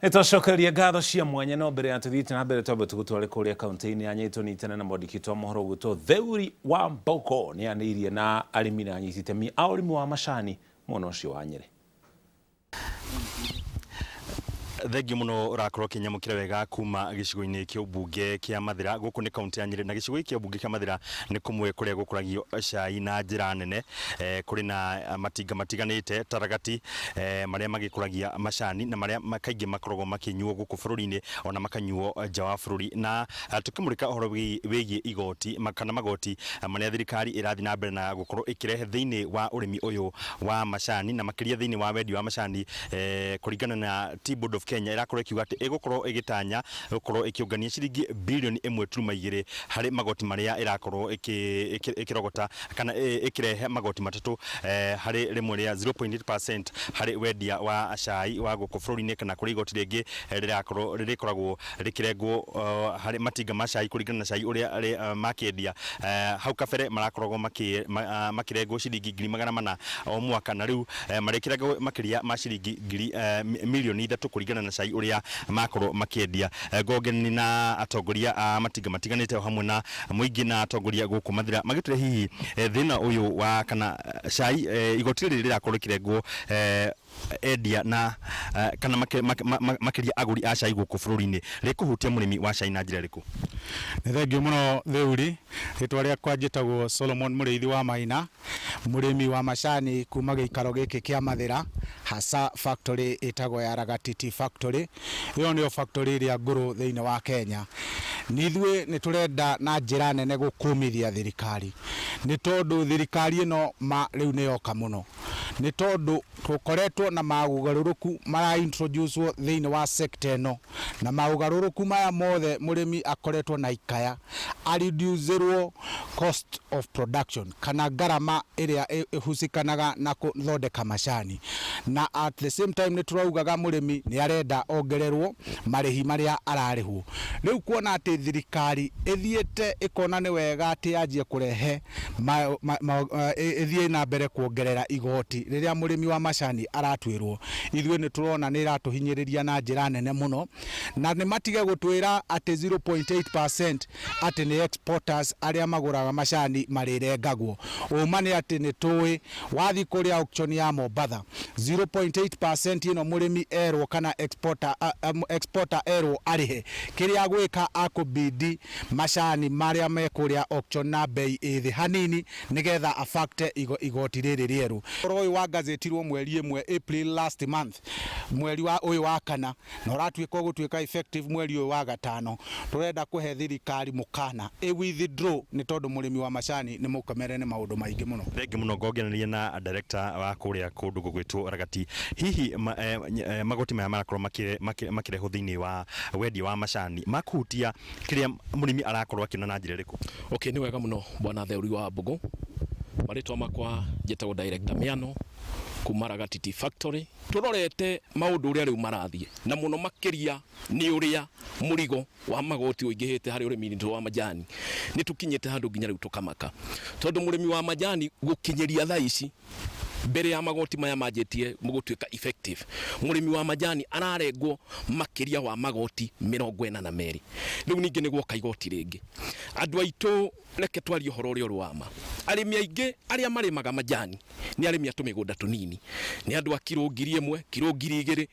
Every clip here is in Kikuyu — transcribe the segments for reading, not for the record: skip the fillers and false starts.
Nĩtwacokeria ngatho cia mwanya no mbere ya tũthiĩte na mbere twambe tũgũtware kũrĩa kaunti-inĩ ya Nyeri tũnyitane na mwandĩki witũ wa mohoro ũgwĩtwo Theuri wa Mboko. Nĩanĩirie na arĩmi na anyiti itemi a ũrĩmi wa macani mwena ũcio wa Nyeri. Thengiũ mũno ũrakorwo ũkĩnyamũkĩra wega kuma gĩcigo-inĩ kĩa ũmbunge kĩa Mathĩra. Gũkũ nĩ kaũntĩ ya Nyĩrĩ na gĩcigo gĩkĩ kĩa ũmbunge kĩa Mathĩra nĩ kũmwe kũrĩa gũkũragio cai na njĩra nene. Kũrĩ na matinga matiganĩte ta ragati marĩa magĩkũragia macani na marĩa kaingĩ makoragwo makĩnyuo gũkũ bũrũri-inĩ ona makanyuo nja wa bũrũri. Na tũkĩmũrĩka ũhoro wĩgiĩ igoti kana magoti marĩa thirikari ĩrathiĩ na mbere na gũkorwo ĩkĩrehe thĩinĩ wa ũrĩmi ũyũ wa macani na makĩria thĩinĩ wa wendia wa macani kũringana na Tea Board of Kenya ĩrakorwo ĩkiuga atĩ ĩgũkorwo ĩgĩtanya gũkorwo ĩkĩũngania ciringi bilioni ĩmwe turuma igĩrĩ harĩ magoti marĩa ĩrakorwo ĩkĩrogota kana ĩkĩrehe magoti matatũ harĩ rĩmwe rĩa 0.8% harĩ wendia wa cai wa gũkũ bũrũri-inĩ kana kũrĩ igoti rĩngĩ rĩrakorwo rĩrĩkoragwo rĩkĩrengwo harĩ matinga ma cai kũringana na cai ũrĩa makĩendia. Hau kabere marakoragwo makĩrengwo ciringi 400,000 o mwaka na rĩu marĩkĩrengagwo makĩria ma ciringi ngiri mirioni 3 kũringana na cai ũrĩa makorwo makĩendia. Ngongeni na atongoria a matinga matiganĩte o hamwe na mũingĩ na atongoria gũkũ Mathira magĩtwĩra hihi thĩna ũyũ wa kana cai igoti rĩrĩ rĩrakorwo rĩkĩrengwo endia na kana makĩria agũri a cai gũkũ bũrũri-inĩ rĩkũhutia mũrĩmi wa cai na njĩra ĩrĩkũ? Nĩ thengiũ mũno Theuri, rĩtwa rĩakwa njĩtagwo Solomon Mũrĩithi wa Maina, mũrĩmi wa macani kuma gĩikaro gĩkĩ kĩa Mathĩra, hasa factory ĩtagwo ya Ragati Tea Factory, ĩyo nĩyo factory ĩrĩa ngũrũ thĩinĩ wa Kenya. Nithuĩ nĩ tũrenda na njĩra nene gũkũmithia thirikari, nĩ tondũ thirikari ĩno ma rĩu nĩ yoka mũno. Nĩ tondũ tũkoretwo na maũgarũrũku mara introduce wo thĩinĩ wa sector ĩno, na maũgarũrũku maya mothe mũrĩmi akoretwo na ikaya a reduce rwo cost of production kana ngarama ĩrĩa ĩhusikanaga na gũthondeka macani. Na at the same time nĩ tũraugaga mũrĩmi nĩ arenda ongererwo marĩhi marĩa ararĩhwo. Rĩu kuona atĩ thirikari ĩthiĩte ĩkona nĩ wega atĩ yanjie kũrehe ĩthiĩ na mbere kuongerera igoti rĩrĩa mũrĩmi wa macani aratuĩrwo, ithuĩ nĩ tũrona nĩ ĩratũhinyĩrĩria na njĩra nene mũno, na nĩ matige gũtwĩra atĩ 0.8% atĩ nĩ exporters arĩa magũraga macani marĩrengagwo. Ũma nĩ atĩ nĩ tũĩ wathiĩ kũrĩa auction ya Mombatha 0.8% ĩno mũrĩmi erwo kana exporter, exporter erwo arĩhe, kĩrĩa agwĩka akũbidi macani marĩa me kũrĩa auction na mbei ĩ thĩ hanini nĩgetha a factor igoti rĩrĩ rĩerũ. Ũhoro ũyũ wa gazetirwo mweri ĩmwe April last month, mweri wa ũyũ wa kana, na ũratuĩka ũgũtuĩka effective mweri ũyũ wa gatano. Tũrenda kũhe thirikari mũkana ĩ withdraw nĩ tondũ mũrĩmi wa macani nĩ mũkomere nĩ maũndũ maingĩ mũno. Thengiũ mũno ngongereria na director wa kũrĩa kũndũ gũgwĩtwo Ragati. Hihi magoti maya marakorwo makĩrehwo thĩinĩ wa wendia wa macani makũhutia kĩrĩa mũrĩmi arakorwo akĩona na njĩra ĩrĩkũ? Okay, nĩ wega mũno bwana Theuri wa Mbũgũ. Marĩtwa makwa njĩtagwo Director Mĩano kuma Ragati Tea Factory. Tũrorete maũndũ ũrĩa rĩu marathiĩ na mũno makĩria nĩ ũrĩa mũrigo wa magoti ũingĩhĩte harĩ ũrĩmi witũ wa majani. Nĩ tũkinyĩte handũ nginya rĩu tũkamaka tondũ mũrĩmi wa majani gũkinyĩria thaa ici mbere ya magoti maya manjĩtie gũtuĩka effective, mũrĩmi wa majani ararengwo makĩria wa magoti 42. Rĩu ningĩ nĩ gwoka igoti rĩngĩ. Andũ aitũ reke twarie ũhoro ũrĩa ũrĩ wa ma. Arĩmi aingĩ arĩa marĩmaga majani nĩ arĩmi a tũmĩgũnda tũnini, nĩ andũ a kiro 1000, kiro 2000,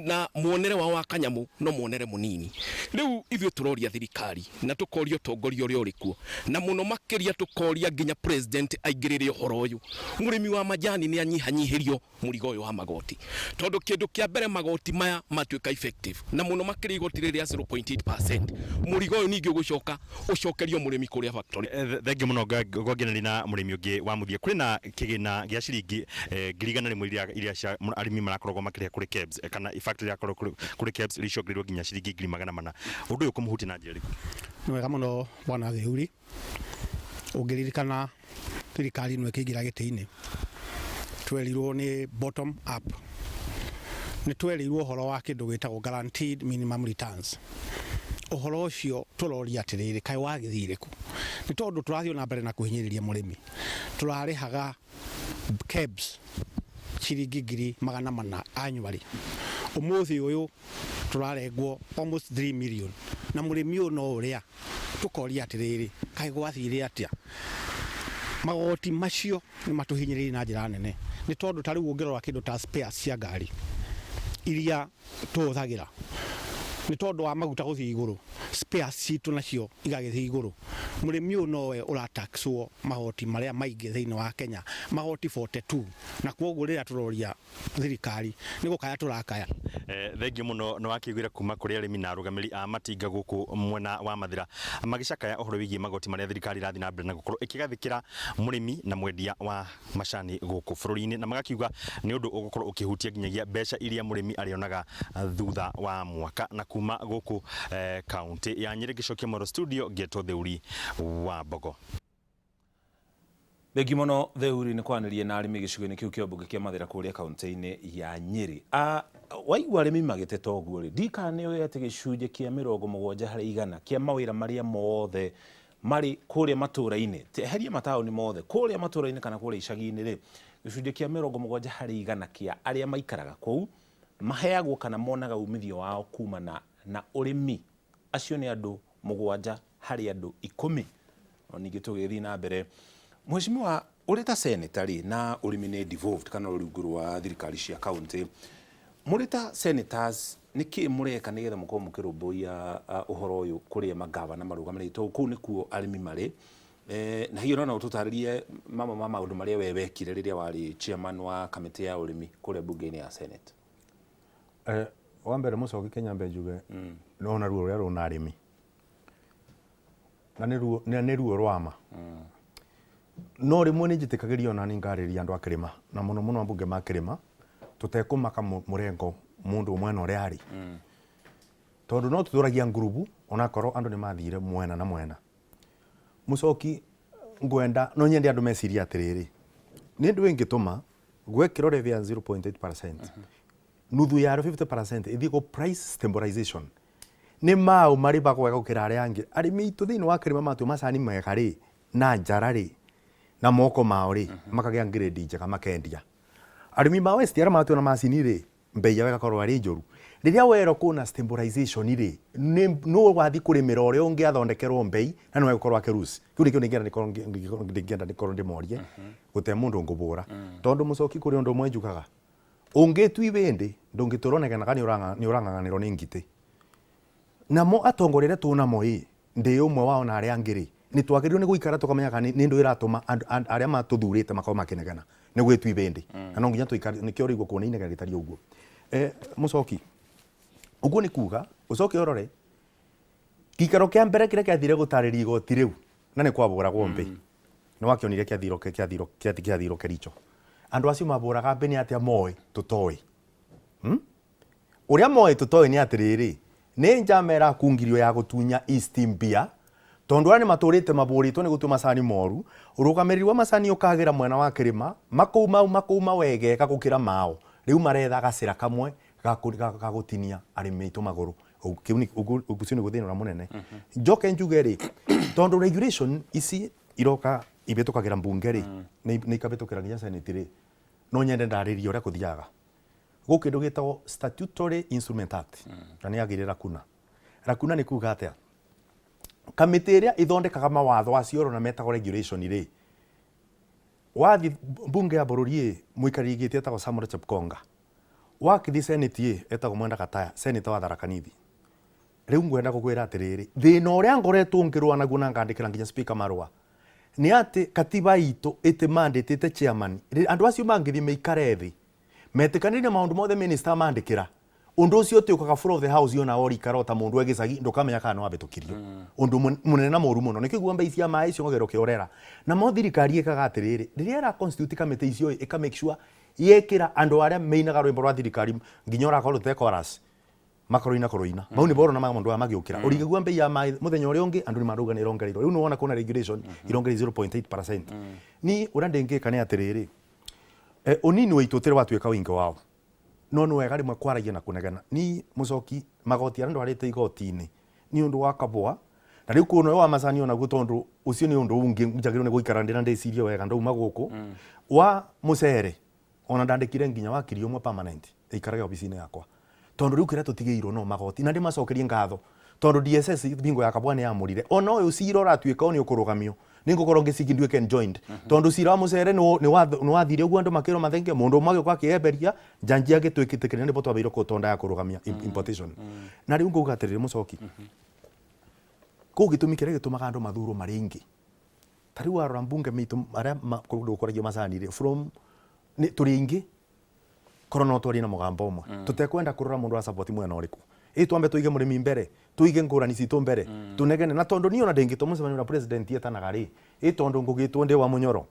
na muonere wao wa kanyamũ no muonere mũnini. Rĩu ithuĩ tũroria thirikari na tũkoria ũtongoria ũrĩa ũrĩ kuo, na mũno makĩria tũkoria nginya president aingĩrĩre ũhoro ũyũ. Mũrĩmi wa majani nĩ anyihanyihĩrio mũrigo ũyũ wa magoti, tondũ kĩndũ kĩa mbere magoti maya matuĩka effective, na mũno makĩria igoti rĩrĩ rĩa 0.8%, mũrigo ũyũ ningĩ ũgũcoka ũcokerio mũrĩmi kũrĩa factory. Thengiũ mũno ngongereria na mũrĩmi ũngĩ wa mũthia. Kũrĩ na kĩgĩna gĩa ciringi 100,000 iria cia arĩmi marakoragwo makĩrĩha kũrĩ KEBS kana factory irakorwo kũrĩ KEBS ricokereirwo nginya ciringi 400,000. Ũndũ ũyũ ũkũmũhutia na njĩra ĩrĩkũ? Nĩ wega mũno bwana Theuri, ũngĩririkana thirikari ĩno ĩkĩingĩra gĩtĩ-inĩ twerirwo nĩ bottom up, nĩ twerirwo ũhoro wa kĩndũ gĩtagwo guaranteed minimum returns. Ũhoro ũcio tũroria atĩrĩrĩ, kaĩ wagĩthire kũ? Nĩ tondũ tũrathiĩ na mbere na kũhinyĩrĩria mũrĩmi, tũrarĩhaga KEBS ciringi 400,000 annually. Ũmũthĩ ũyũ Tũrarengwo almost 3 million na mũrĩmi ũyũ no ũrĩa tũkoria atĩrĩrĩ, kaĩ gwathire atĩa? Magoti macio nĩ matũhinyĩrĩirie na njĩra nene, nĩ tondũ ta rĩu ũngĩrora kĩndũ ta spares cia ngari iria tũhũthagĩra, nĩ tondũ wa maguta gũthiĩ igũrũ, spares citũ nacio igagĩthiĩ igũrũ. Mũrĩmi ũyũ nowe ũrataxwo magoti marĩa maingĩ thĩinĩ wa Kenya, magoti 42, na kwoguo rĩrĩa tũroria thirikari nĩ gũkaya tũrakaya. Thengiũ mũno nĩ wakĩiguire kuma kũrĩ arĩmi na arũgamĩrĩri a matinga gũkũ mwena wa Mathĩra magĩcakaya ũhoro wĩgiĩ magoti marĩa thirikari ĩrathiĩ na mbere na gũkorwo ĩkĩgathĩkĩra mũrĩmi na mwendia wa macani gũkũ bũrũri-inĩ, na magakiuga nĩ ũndũ ũgũkorwo ũkĩhutia nginyagia mbeca iria mũrĩmi arĩonaga thutha wa mwaka. Na kuma gũkũ kaũntĩ ya Nyĩrĩ ngĩcokia mwero studio ngetwo Theuri wa Mbogo. Thengiũ mũno Theuri nĩ kwaranĩria na arĩmi gĩcigo-inĩ kĩu kĩa ũmbunge kĩa Mathĩra kũrĩa kaũntĩ-inĩ ya Nyĩrĩ. Waigua arĩmi magĩteta ũguo rĩ, ndiũĩ kana nĩ ũĩ atĩ gĩcunjĩ kĩa 70% kĩa mawĩra marĩa mothe marĩ kũrĩa matũra-inĩ, eheria mataũni mothe, kũrĩa matũra-inĩ kana kũrĩa icagi-inĩ rĩ, gĩcunjĩ kĩa 70% kĩa arĩa maikaraga kũu maheagwo kana monaga umithio wao kumana na ũrĩmi. Acio nĩ andũ 7 harĩ andũ 10. No ningĩ tũgĩthiĩ na mbere, Mheshimiwa, ũrĩ ta senator rĩ, na ũrĩmi nĩ devolved kana ũrĩ rungu rwa thirikari cia county, mũrĩ ta senators nĩ kĩĩ mũreka nĩgetha mũkorwo mũkĩrũmbũiya ũhoro ũyũ kũrĩa magavana marũgamĩrĩire, tondũ kũu nĩkuo arĩmi marĩ, na hihi no ũtũtarĩrie mamwe ma maũndũ marĩa we wekire rĩrĩa warĩ chairman wa kamĩtĩ ya ũrĩmi kũrĩa mbunge-inĩ ya Senate? Wa mbere mũcoki Kenya mbe njuge nona ruo rũrĩa rũna arĩmi na nĩ ruo na nĩ ruo rwa ma. No rĩmwe nĩ njĩtĩkagĩria ona niĩ ngarĩria andũ a kĩrĩma na mũno mũno ambunge ma kĩrĩma tũtekũmaka mũrengo mũndũ mwena ũrĩa arĩ, tondũ no tũtũragia ngurubu onakorwo andũ nĩ mathire mwena na mwena. Mũcoki, ngwenda no nyende andũ mecirie atĩrĩrĩ, nĩ ndũ ĩngĩtũma gwekĩrwo levy ya 0.8%, nuthu yarĩo 50% ĩthiĩ kũ price stabilization, nĩ maũ marĩbagwo wega gũkĩra arĩa angĩ. Arĩmi aitũ thĩinĩ wa kĩrĩma matua macani mega rĩ, na njara rĩ, na moko mao rĩ, makagĩa grade njega makendia. Arĩmi ma West arĩa matua na macini rĩ, mbei yao ĩgakorwo arĩ njũru. Rĩrĩa werwo kwĩna stabilization rĩ, nũ wathiĩ kũrĩmĩra ũrĩa ũngĩ athondekerwo mbei na nĩwe egũkorwo akĩ lose. Kĩu nĩkĩo ndingĩenda ndĩkorwo ndĩmorie, gũte mũndũ ngũbũra. Tondũ mũcoki kũrĩ ũndũ ũmwe njugaga, ũngĩtua ibĩndĩ ndũngĩtũra ũnegenaga nĩ ũrang'ang'anĩrwo nĩ ngitĩ. Namo atongoria arĩa tũnamo ĩ, ndĩ ũmwe wao na arĩa angĩ rĩ, nĩ twagĩrĩirwo nĩ gũikara tũkamenya kana nĩ ndũ ĩratũma arĩa matũthurĩte makorwo makĩnegena nĩ gwĩtua ibĩndĩ. Na no nginya tũikare, nĩkĩo ũraigua kuona inegene rĩtariĩ ũguo. Mũcoki, ũguo nĩ kuga, ũcoke ũrore, gĩikaro kĩa mbere kĩrĩa kĩathire gũtarĩria igoti rĩu, na nĩ kwabũragwo mbĩ, nĩ wakĩonire kĩathirwo Kericho. Andũ acio mabũraga mbĩ nĩ atĩa moĩ tũtoĩ? Ũrĩa moĩ tũtoĩ nĩ atĩrĩrĩ, nĩ njama ĩrakungirio ya gũtunya East mbia, tondũ arĩa nĩ matũrĩte mabũrĩtwo nĩ gũtua macani moru, ũrũgamĩrĩri wa macani ũkagĩra mwena wa kĩrĩma, makũuma makũuma wegega gũkĩra mao, rĩu maretha gacĩra kamwe ga gũtinia arĩmi aitũ magũrũ. Kĩu nĩ ũcio nĩguo thĩna ũrĩa mũnene. Njoke njuge rĩ, tondũ regulation ici iroka ibĩtũkagĩra mbunge rĩ, nĩ ikabĩtũkĩra nginya Senate rĩ, no nyende ndarĩrie ũrĩa kũthiaga. Gwĩ kĩndũ gĩtagwo Statutory Instrument Act, na nĩ yagĩire lacuna. Lacuna nĩ kuga atĩa? Kamĩtĩ ĩrĩa ĩthondekaga mawatho acio ũrona metagwo regulation rĩ, wathiĩ mbunge ya bũrũri ĩ, mũikarĩri gĩtĩ etagwo Samuel Chepkonga. Wakĩthiĩ Senate ĩ, etagwo Mwenda Gataya, senator wa Tharaka Nithi. Rĩu ngwenda gũkwĩra atĩrĩrĩ, thĩna ũrĩa ngoretwo ngĩrũa naguo na ngandĩkĩra nginya speaker marũa, nĩ atĩ katiba itũ ĩtĩ-mandate-ĩte chairman. Andũ acio mangĩthiĩ maikare thĩ, metĩkanĩrie na maũndũ mothe minister amandĩkĩra, ũndũ ũcio ũtĩũkaga floor of the house ona ũrikara o ta mũndũ e gĩcagi ndũkamenya kana nĩwabĩtũkirio. Ũndũ mũnene na mũru mũno. Nĩkĩo ũiguaga mbei cia maĩ ciongagĩrĩrwo kĩorera. Namo thirikari ĩkaga atĩrĩrĩ, rĩrĩa ĩra constitute kamĩtĩ icio ĩ, ĩka make sure yekĩra andũ arĩa meinaga rwĩmbo rwa thirikari nginya ũrakorwo rũte chorus, makaroina kũrũina. Mau nĩmo ũrona maũndũ maya magĩũkĩra. Ũringĩgua mbei ya maĩ mũthenya ũrĩa ũngĩ andũ nĩmarauga nĩ ĩrongereirwo. Rĩu nĩwona kwĩna regulation irongereire 0.8%. Niĩ ũrĩa ndĩngĩka nĩ atĩrĩrĩ, ũnini waitũ ũtirĩ watuĩka ũingĩ wao. No nĩ wega rĩmwe kwaragia na kũnegena. Niĩ mũcoki magoti arĩa ndwarĩte igoti-inĩ nĩ ũndũ wa kabũa, na rĩu kwĩna ũyũ wa macani onaguo tondũ ũcio nĩ ũndũ ũngĩ njagĩrĩirwo nĩ gũikara ndĩ na ndĩcirie wega ndauma gũkũ. Wa mũcere ona ndandĩkire nginya wakiri ũmwe permanent aikarage obici-inĩ yakwa. Tondu riu kiria tutigiirwo no magoti na ndimacokerie ngatho tondu DSS bingo ya kabwa ni yamurire ona uyu cira uratuika ni ukurugamio ningukorwo ngiciki nduike enjoined. Tondu cira wa mucere ni wathire uguo andu makirwo mathenge mundu umwe agiuka akiemberia njanji agitwikitikiria nibo twabeirwo kutonda ya kurugamia importation. Na riu nguga atiriri mucoki kuu gitumi kiria gitumaga andu mathurwo mari aingi ta riu warora mbunge mitu aria kundu gukoragio macani ri from ni turi aingi korwo no twarie na mugambo umwe. Tutekwenda kurora mundu wa support mwena uriku ĩ twambe tuige murimi mbere, tuige ngurani citu mbere, tunegene na tondu ni ona ndingitwo mucemanio na president etanaga ri ĩ tondu ngugitwo ndi wa munyoro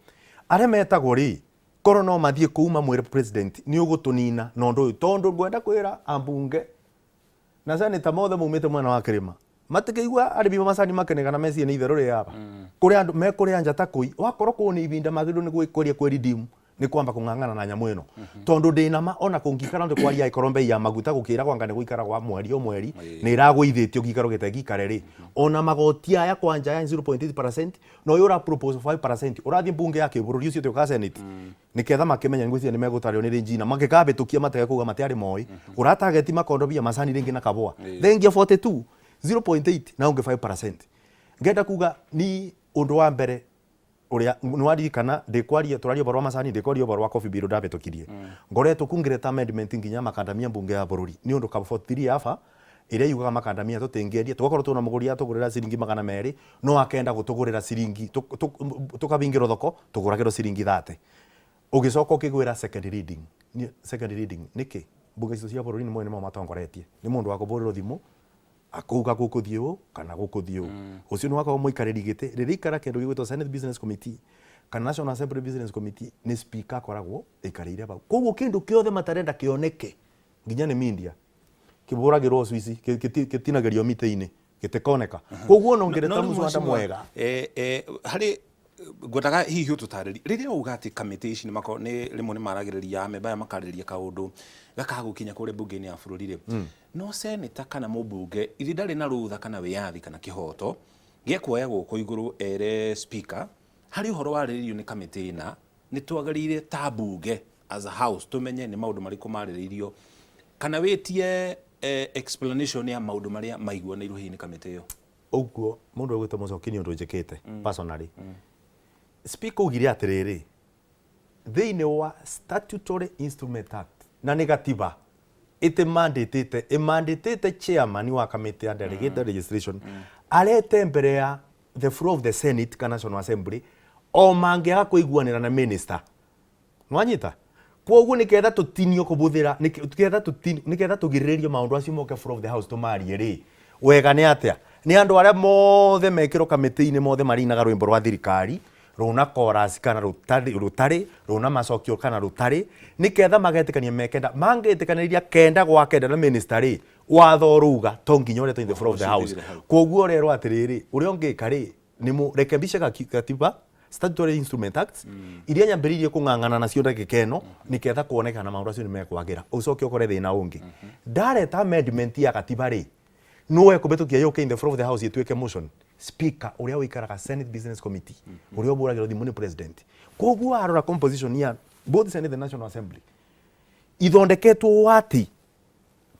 aria metagwo ri korwo no mathie kuu mamwire president ni ugutunina na undu uyu tondu ngwenda kwira ambunge na senator mothe maumite mwena wa kirima matikeigua arimi ba macani makenegana mecirie ni itherũ rĩ aba. Kũrĩa andũ mekũrĩa njata kũi wakorwo kũu nĩ ibinda magĩrĩirwo nĩ gwĩkũria kwĩ redeem nĩ kwamba kũng'ang'ana na nyamũ ĩno. Tondu ndĩna ma ona kũngĩikara ndĩ kwaria ĩkorwo mbei ya maguta gũkĩragwo anga nĩ gũikara gwa mweri o mweri nĩ ĩragũithĩtio gĩikaro gĩtengĩikare rĩ. Ona magoti aya kwanja ya 0.8% na ũyũ ũra propose 5% ũrathiĩ mbunge ya kĩbũrũri ũcio ũtuĩkaga senate. Nĩketha makĩmenya ngwĩciria nĩ megũtarĩo nĩ Regina mangĩkabĩtũkia matege kuga matiarĩ moĩ. Ũratageti makondobia macani rĩngĩ na kabũa. Thengia 42 0.8 na ũngĩ 5%. Ngenda kuga ni ũndũ wa mbere uria nĩwaririkana ndikwaria tũraria ũhoro wa macani ndikwaria ũhoro wa coffee bill ndabĩtũkirie. Ngoretwo kungireta amendment nginya makandamia mbunge ya bũrũri nĩ ũndũ ka 43 aba ĩrĩa yugaga makandamia tũtingĩendia tũgakorwo twĩna mũgũri atũgũrĩra ciringi 200 no akenda gũtũgũrĩra ciringi tũkabingĩrwo thoko tũgũragĩrwo ciringi 30 ũgĩcoka ũkĩgwĩra second reading. Second reading nĩkĩ mbunge icio cia bũrũri nĩ moĩ nĩmo matongoretie nĩ mũndũ wa kũbũrĩrwo thimũ akauga gũkũthiĩ ũũ kana gũkũthiĩ ũũ. Ũcio nĩ wakorwo mũikarĩri gĩtĩ rĩrĩa ikara kĩndũ gĩgwĩtwo Senate Business Committee kana National Assembly Business Committee nĩ speaker akoragwo aikarĩire hau. Koguo kĩndũ kĩothe matarenda kĩoneke nginya nĩ media kĩbũragĩrwo Swiss gĩtinagĩrio mĩtĩ-inĩ gĩtikoneka. Koguo ona ũngĩreta mũswada mwega harĩ ngwendaga hihi ũtũtarĩrie rĩrĩa uga atĩ kamĩtĩ ici nĩ rĩmwe nĩ maragĩrĩria amemba aya makarĩrĩria kaũndũ gakaga gũkinya kũrĩa mbunge-inĩ ya bũrũri rĩ. No seneta kana mũmbunge ithe ndarĩ na rũtha kana wĩyathi kana kĩhoto gĩa kuoya guoko igũrũ ere speaker harĩ ũhoro warĩrĩirio nĩ kamĩtĩ ĩna nĩ twagĩrĩire ta mbunge as a house tumenye nĩ maũndũ marĩkũ marĩrĩirio kana wĩtie explanation ya maũndũ marĩa maiguanĩirwo hihi nĩ kamĩtĩ ĩyo. Ũguo mũndũ ũgwĩtwo Mũchoki nĩ ũndũ njĩkĩte personally. Speaker augire atĩrĩrĩ thĩinĩ wa Statutory Instrument Act na nĩ gatiba ĩtĩmandatĩte ĩmandatĩte chairman wa kamĩtĩ ya delegated legislation arete mbere ya the floor of the Senate kana National Assembly o mangĩaga kũiguanĩra na minister. Nwanyita koguo nĩketha tũtinio kũbũthĩra nĩketha tũtinio nĩketha tũgirĩrĩrie maũndũ acio moke floor of the house tũmarie rĩ wega nĩ atĩa nĩ andũ arĩa mothe mekĩrwo kamĩtĩ-inĩ mothe marinaga rwĩmbo rwa thirikari rũna chorus kana rũtarĩ rũna macokio kana rũtarĩ nĩketha magetĩkania mekenda mangĩtĩkanĩria kenda gwa kenda na minister rĩ watho ũrauga to nginya ũretwo in the floor of the house. Koguo ũrerwo atĩrĩrĩ ũrĩa ũngĩka rĩ nĩ mũrekebishe gatiba Statutory Instrument Act iria nyambĩrĩirie kũng'ang'ana nacio ndagĩka ĩno nĩketha kuonekana maũndũ acio nĩ mekwagĩra ũcoke ũkore thĩna ũngĩ. Ndareta amendment ya gatiba rĩ nũwe kũbĩtũkia yũke in the floor of the house ĩtuĩke motion speaker ũrĩa ũikaraga Senate Business Committee ũrĩa ũbũragĩrwo thimũ nĩ president. Koguo warora composition ya both Senate and National Assembly ithondeketwo atĩ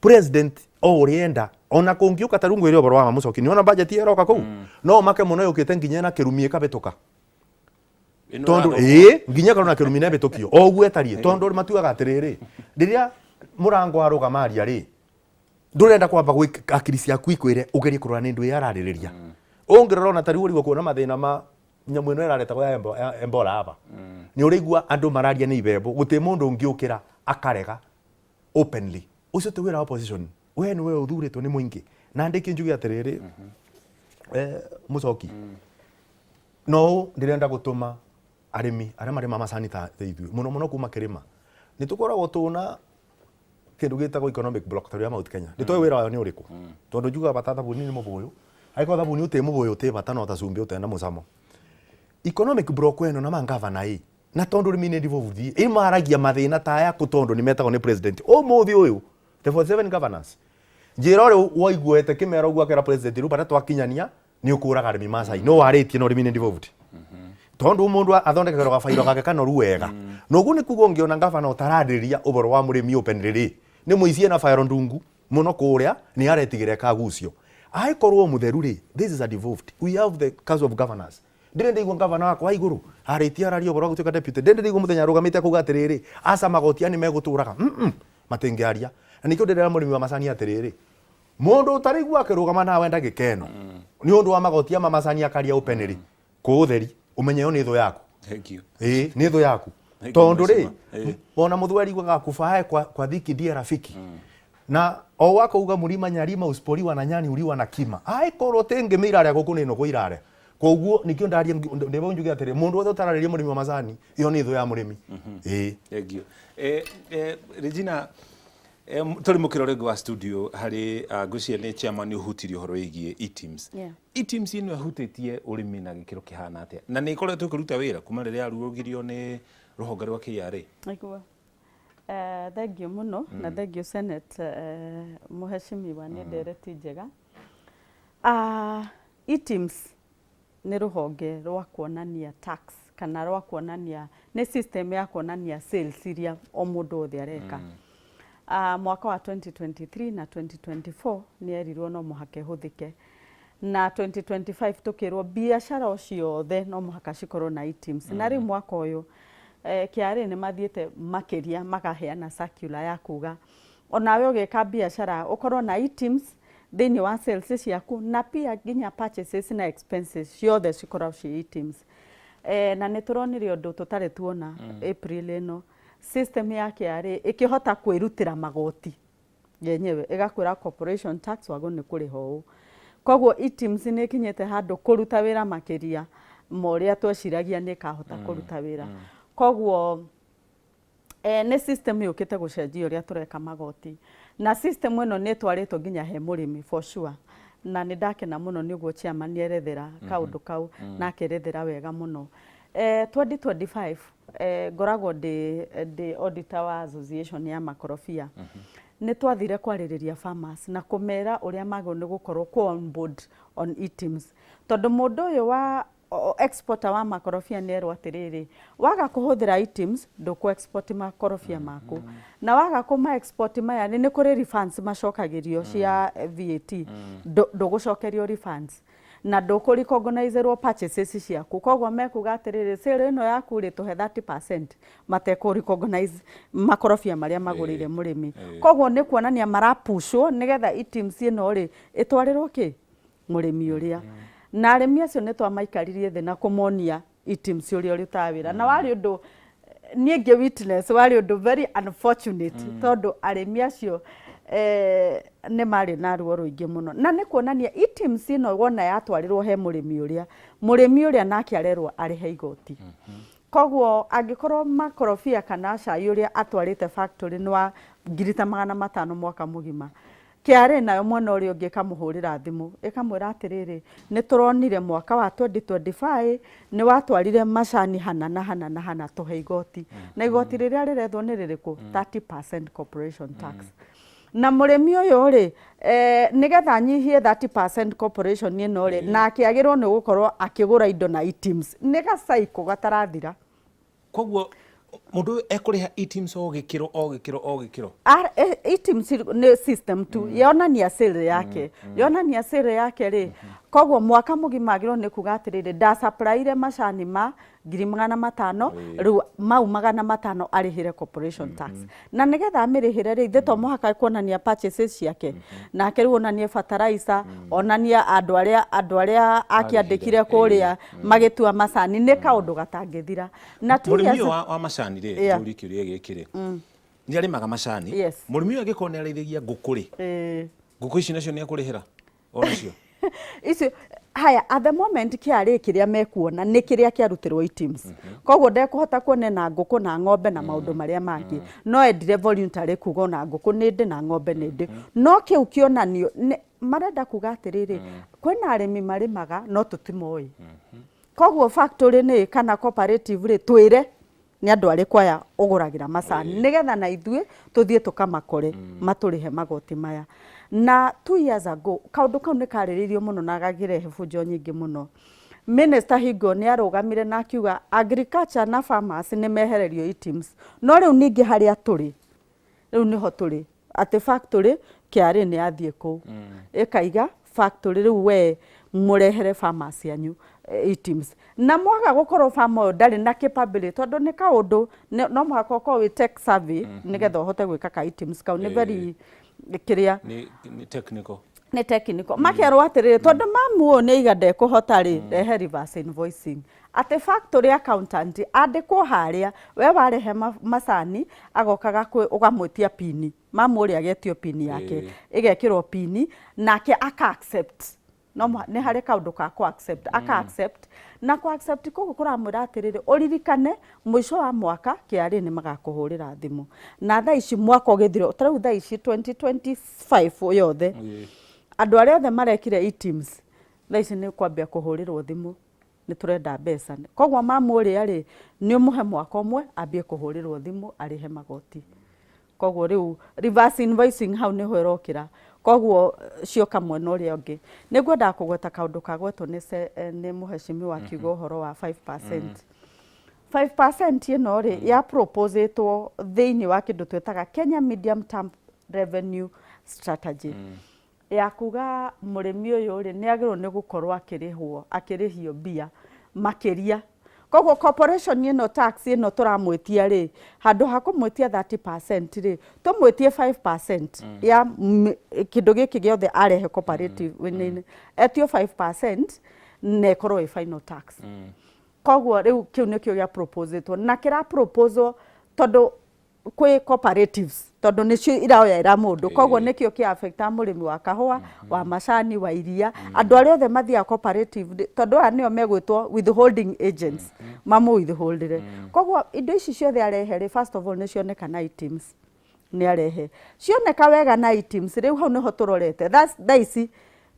president o ũrĩa enda ona kũngiũka ta rĩu ngwĩre ũhoro wa Mũchoki nĩwona budget ĩroka kũu no make mũno yũkĩte nginya na kĩrumi ĩkabĩtũka tondu ĩĩ nginya ĩkorwo na kĩrumi na ĩbĩtũkio o ũguo ĩtariĩ tondu matuaga atĩrĩrĩ rĩrĩa mũrango arũgama aria rĩ ndũrenda kwamba akiri ciaku ikwĩre ũgerie kũrora nĩ ndũ ĩ ararĩrĩria. Ũngĩrora ona ta rĩu ũrigwo kuona mathĩna ma nyamũ ĩno ĩraretagwo ya Ebola aba nĩ ũraigua andũ mararia nĩ ibembo gũtirĩ mũndũ ũngĩũkĩra akarega openly. Ũcio ti wĩra wa opposition we nĩwe ũthurĩtwo nĩ mũingĩ. Na ndĩkie njuge atĩrĩrĩ Mũchoki no ndĩrenda gũtũma arĩmi arĩa marĩma macani ta ithuĩ mũno mũno kuma kĩrĩma nĩ tũkoragwo tũna kĩndũ gĩtagwo economic block ta ya Mount Kenya. Nĩ tũĩ wĩra wayo nĩ ũrĩkũ tondũ njugaga bata thabuni nĩ mũbũyũ angĩkorwo thabuni ũtĩ mũbũyũ ũtĩ bata no ta cumbĩ ũtena mũcamo. Economic block ĩno na mangavana ĩ na tondũ ũrĩmi nĩ devolved ĩmaragia mathĩna ta aya kũ tondũ nĩ metagwo nĩ president. Ũmũthĩ ũyũ the 47 governors njĩra ũrĩa waiguĩte kĩmera ũguo akera president rĩu barĩa twakinyania nĩ ũkũraga arĩmi macai no warĩtie no ũrĩmi nĩ devolved. Tondu mundu athondekagĩrwo gabairo gake kanoru wega. Na ũguo nĩ kuga ũngĩona gavana ũtararĩrĩria ũhoro wa mũrĩmi openly rĩ nĩ mũici ena bairo ndungu. Muno kuria ni aretigire kagucio. Aikorwo mutheru ri, this is a devolved. We have the Council of Governors. Ndire ndaigua gavana wakwa iguru aritie araria ũhoro wa gũtuĩka deputy. Ndire ndaigua mũthenya arũgamĩte akauga atĩrĩrĩ, aca, magoti aya nĩ megũtũraga. Matingĩaria. Na nĩkĩo ndĩrera mũrĩmi wa macani atĩrĩrĩ, mũndũ ũtarĩigua akĩrũgama nawe ndagĩka ĩno nĩ ũndũ wa magoti ama macani akaria openly kũ ũtheri, ũmenye ĩyo nĩ thũ yaku. Thank you. Ĩĩ, nĩ thũ yaku. Thank you, Tondũ rĩ, mheshimiwa. Ona mũthweri ugaga kufae kwa dhiki ndiye rafiki na o wako uga mlima nyarima usipoliwa na nyani uliwa na kima. Aikorwo tĩngĩ irarĩa gũkũ nĩ nũgũ irarĩa. Koguo nikio ndaria ndĩbo njuge atĩrĩ, mũndũ wothe ũtararĩria mũrĩmi wa macani, ĩyo nĩ thũ ya mũrĩmi. Ĩĩ. Thank you. Regina, tũrĩ mũkĩro rĩngĩ wa studio harĩ ngwĩciria nĩ chairman ũhutirie ũhoro wĩgiĩ eTIMS. eTIMS ĩno ĩhutĩtie ũrĩmi na gĩkĩro kĩhana atĩa? Na nĩ ĩkoretwo ĩkĩruta wĩra kuma rĩrĩa yarugũririo nĩ rũhonge rwa KRA? Nĩguo. Thank you mũno na thank you, Senate, mũheshimiwa, nĩ ndereti njega. eTIMS nĩ rũhonge rwa kuonania tax kana rwa kuonania, nĩ system ya kuonania sales iria o mũndũ wothe areka. Mwaka wa 2023 na 2024 nĩ erirwo no mũhaka ĩhũthĩke, na 2025 tũkĩrwo biacara o ciothe no mũhaka cikorwo na eTIMS. Na rĩu mwaka ũyũ KRA nĩ mathiĩte makĩria, makaheana circular ya kuga onawe ũgĩka biacara ũkorwo na eTIMS thĩinĩ wa sales ciaku, na pia nginya purchases na expenses ciothe cikorwo ci eTIMS. Na nĩ tũronire ũndũ tũtarĩ tuona April ĩno, system ya KRA ĩkĩhota kwĩrutĩra magoti yenyewe, ĩgakwĩra corporation tax wagwo nĩ kũrĩha ũũ. Koguo eTIMS nĩ ĩkinyĩte handũ kũruta wĩra makĩria ma ũrĩa tweciragia nĩ ĩkahota kũruta wĩra. Koguo nĩ system yũkĩte gũcenjia ũrĩa tũreka magoti, na system ĩno nĩ ĩtwarĩtwo nginya he mũrĩmi for sure. Na nĩ ndakena mũno nĩ ũguo chairman erethera kaũndũ kau na akerethera wega mũno. 2025 ngoragwo ndĩ auditor wa association ya makorobia. Nĩ twathire kwarĩrĩria farmers na kũmera ũrĩa magĩrĩirwo nĩ gũkorwo kũ on board on eTIMS, tondũ mũndũ ũyũ wa exporter wa makorobia nĩ erwo atĩrĩrĩ, waga kũhũthĩra eTIMS ndũkũ export makorobia maku, na waga kũma export maya nĩ kũrĩ refunds macokagĩrio cia VAT, ndũgũcokerio refunds na ndũkũ recognizerwo purchases ciaku. Koguo mekuga atĩrĩrĩ, sale ĩno yaku rĩ, tũhe 30%, matekũ recognize makorobia marĩa magũrĩire mũrĩmi. Koguo nĩ kuonania marapushwo nĩgetha eTIMS ĩno rĩ ĩtwarĩrwo kĩ mũrĩmi ũrĩa. Na arĩmi acio nĩ twamaikaririe thĩ na kũmonia eTIMS ũrĩa ũrutaga wĩra, na warĩ ũndũ niĩ ngĩ witness, warĩ ũndũ very unfortunate, tondũ arĩmi acio nĩ marĩ na ruo rũingĩ mũno. Na nĩ kuonania eTIMS ĩno wona yatwarĩrwo he mũrĩmi ũrĩa, mũrĩmi ũrĩa nake arerwo arĩhe igoti. Koguo angĩkorwo makorobia kana cai ũrĩa atwarĩte factory nĩ wa ngiri ta 500 mwaka mũgima, KRA nayo mwena ũrĩa ũngĩ ĩkamũhũrĩra thimũ ĩkamwĩra atĩrĩrĩ, nĩ tũronire mwaka wa 2025 nĩ watwarire macani hana na hana na hana, tũhe igoti. Na igoti rĩrĩa rĩrethwo nĩ rĩrĩkũ? 30% corporation tax. Na mũrĩmi ũyũ rĩ, nĩgetha anyihie 30% corporation ĩno rĩ, nake agĩrĩirwo nĩ gũkorwo akĩgũra indo na eTIMS. Nĩ gacaikũ gatarathira. Koguo mũndũ ũyũ ekũrĩha eTIMS o gĩkĩro o gĩkĩro o gĩkĩro? eTIMS nĩ system tu yonania sale yake, yonania sale yake rĩ. Koguo mwaka mũgima agĩrĩirwo nĩ kuga atĩrĩrĩ, ndasupplyire macani ma ngiri 500, rĩu mau 500 arĩhĩre corporation tax. Na nĩgetha amĩrĩhĩre rĩ, ithe to mũhaka kuonania purchases ciake nake, rĩu onanie fertilizer, onanie andũ arĩa akĩandĩkire kũrĩa magĩtua macani. Nĩ kaũndũ gatangĩthira. Na two Mũrĩmi years ũyũ wa macani rĩ, njũrie kĩũria gĩkĩ rĩ, nĩ arĩmaga macani. Mũrĩmi ũyũ angĩkorwo nĩ arĩithagia ngũkũ rĩ, ngũkũ ici nacio nĩ ekũrĩhĩra onacio? Icio haya, at the moment KRA kĩrĩa mekuona nĩ kĩrĩa kĩarutĩrwo eTIMS. Koguo ndekũhota kuona na ngũkũ na ng'ombe na maũndũ marĩa mangĩ. No endire voluntary kuga ona ngũkũ nĩ ndĩ na ng'ombe nĩ ndĩ, no kĩu kĩonanio marenda kuga atĩrĩrĩ, kwĩna arĩmi marĩmaga no tũtimoĩ. Koguo factory nĩ kana cooperative rĩ, twĩre nĩ andũ arĩkũ aya ũgũragĩra macani, nĩgetha na ithuĩ tũthiĩ tũkamakore matũrĩhe magoti maya. Na 2 years ago kaũndũ kau nĩ karĩrĩirio mũno na gakĩrehe bunjo nyingĩ mũno. Minister Hingo nĩ arũgamire na akiuga agriculture na farmers nĩ mehererio eTIMS. No rĩu ningĩ harĩa tũrĩ rĩu nĩho tũrĩ atĩ factory KRA nĩ yathiĩ kũu ĩkaiga factory rĩu we mũrehere farmers anyu eTIMS na mwaga gũkorwo farmer ũyũ ndarĩ na capability tondũ nĩ kaũndũ no mũhaka ũkorwo wĩ tech savvy nĩgetha ũhote gwĩka ka eTIMS kau nĩ very kĩrĩa nĩ technical. Nĩ technical. Makerwo atĩrĩrĩ, tondũ mamu ũyũ nĩ aiga ndekũhota rĩ, rehe reverse invoicing, atĩ factory accountant andĩkwo harĩa we warehe macani, agokaga kwĩ ũgamwĩtia pini, mamu ũrĩa agetio pini yake, ĩgekĩrwo pini nake aka accept. No nĩ harĩ kaũndũ ka kũ accept, aka accept, na kũ accept kũu kũramwĩra atĩrĩrĩ, ũririkane mũico wa mwaka KRA nĩ magakũhũrĩra thimũ. Na thaa ici mwaka ũgĩthira, ta rĩu thaa ici 2025 yothe, andũ arĩa othe marekire eTIMS thaa ici nĩ kwambia kũhũrĩrwo thimũ, nĩ tũrenda mbeca. Koguo mamu ũrĩa rĩ, nĩ ũmũhe mwaka ũmwe ambie kũhũrĩrwo thimũ arĩhe magoti. Koguo rĩu reverse invoicing hau nĩho ĩrokĩra. Koguo cioka mwena ũrĩa ũngĩ. Nĩ ngwendaga kũgweta kaũndũ kagwetwo nĩ mũhecimiwa akiuga ũhoro wa 5%. 5% ĩno rĩ, ya proposĩtwo thĩinĩ wa kĩndũ twĩtaga Kenya Medium Term Revenue Strategy, ya kuga mũrĩmi ũyũ rĩ, nĩ agĩrĩirwo nĩ gũkorwo akĩrĩhwo, akĩrĩhio mbia makĩria. Koguo corporation ĩno, tax ĩno tũramwĩtia rĩ, handũ ha kũmwĩtia 30% rĩ, tũmwĩtie 5% ya kĩndũ gĩkĩ gĩothe arehe cooperative etio 5% na ĩkorwo ĩ final tax. Koguo rĩu kĩu nĩkĩo gĩa proposetwo na kĩra proposal tondũ kwĩ cooperatives, tondũ nĩcio iraoera mũndũ. Koguo nĩkĩo kĩ affecta mũrĩmi wa kahũa, wa macani, wa iria, andũ arĩa othe mathiaga cooperative, tondũ aya nĩo megwĩtwo withholding agents, mamũ withholdire. Koguo indo ici ciothe arehe rĩ, first of all nĩ cioneka na eTIMS, nĩ arehe cioneka wega na eTIMS. Rĩu hau nĩho tũrorete. Thaa ici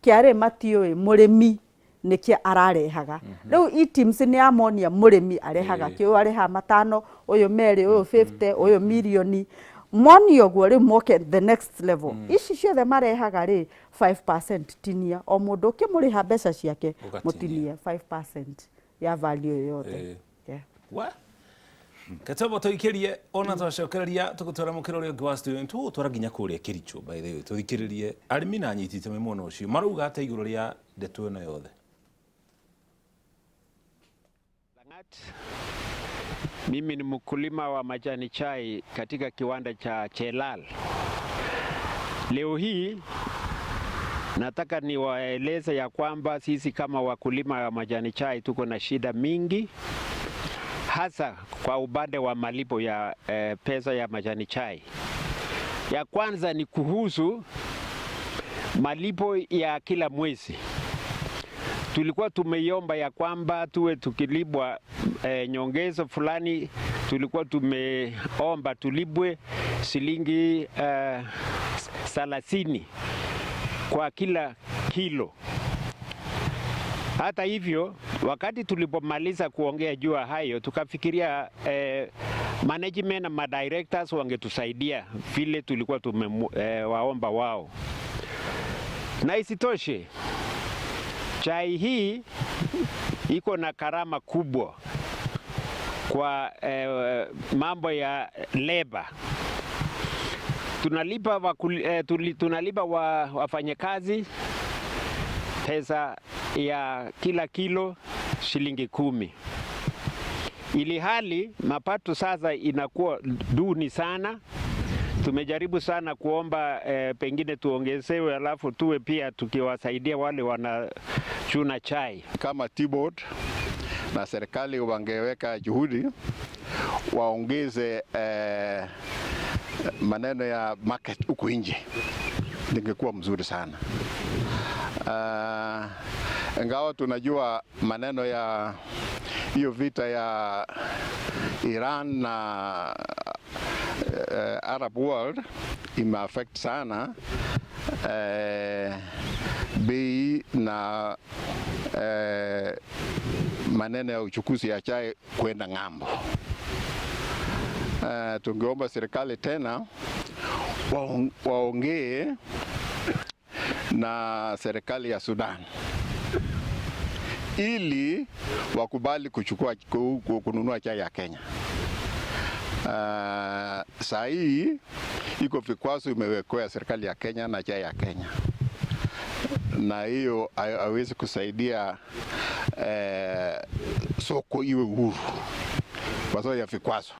KRA matiũĩ mũrĩmi nĩkĩ ararehaga. Rĩu eTIMS nĩ yamonia mũrĩmi arehaga kĩ, ũyũ arehaga matano, ũyũ merĩ, ũyũ 50, ũyũ mirioni. Monio ũguo, rĩu moke the next level. Ici ciothe marehaga rĩ, 5% tinia o mũndũ, ũkĩmũrĩha mbeca ciake. Ũgatinia. Mũtinie 5% ya value ĩyo yothe. Yeah. Wa Katobo tũikĩrie ona twacokereria tũgũtwara mũkĩra ũrĩa ũngĩ wa studio, tũgũtwara nginya kũrĩa Kericho. By the way, tũthikĩrĩrie arĩmi na anyiti itemi mwena ũcio marauga atĩa igũrũ rĩa ndeto ĩno yothe. Langat. Mimi ni mkulima wa majani chai katika kiwanda cha Chelal. Leo hii nataka niwaeleze ya kwamba sisi kama wakulima wa majani chai tuko na shida mingi, hasa kwa upande wa malipo ya pesa ya majani chai. Ya kwanza ni kuhusu malipo ya kila mwezi. Tulikuwa tumeiomba ya kwamba tuwe tukilipwa nyongezo fulani. Tulikuwa tumeomba tulipwe shilingi 30 kwa kila kilo. Hata hivyo, wakati tulipomaliza kuongea juu ya hayo, tukafikiria management na madirectors wangetusaidia vile tulikuwa tumewaomba wao. Na isitoshe, chai hii iko na gharama kubwa kwa mambo ya labor. Tunalipa wafanyakazi pesa ya kila kilo shilingi 10. Ili hali mapato sasa inakuwa duni sana. Tumejaribu sana kuomba pengine tuongezewe, alafu tuwe pia tukiwasaidia wale wanachuna chai. Kama Tea Board na serikali wangeweka juhudi waongeze maneno ya market huku nje, ingekuwa mzuri sana. Ingawa tunajua maneno ya hiyo vita ya Iran na Arab world ime affect sana bei na maneno ya uchukuzi ya chai kwenda ng'ambo. Tungeomba serikali tena waongee na serikali ya Sudan ili wakubali kununua chai ya Kenya. Saa hii Iko vikwazo imewekewa serikali ya Kenya na chai ya Kenya, na hiyo haiwezi kusaidia soko iwe uhuru kwa sababu ya vikwazo.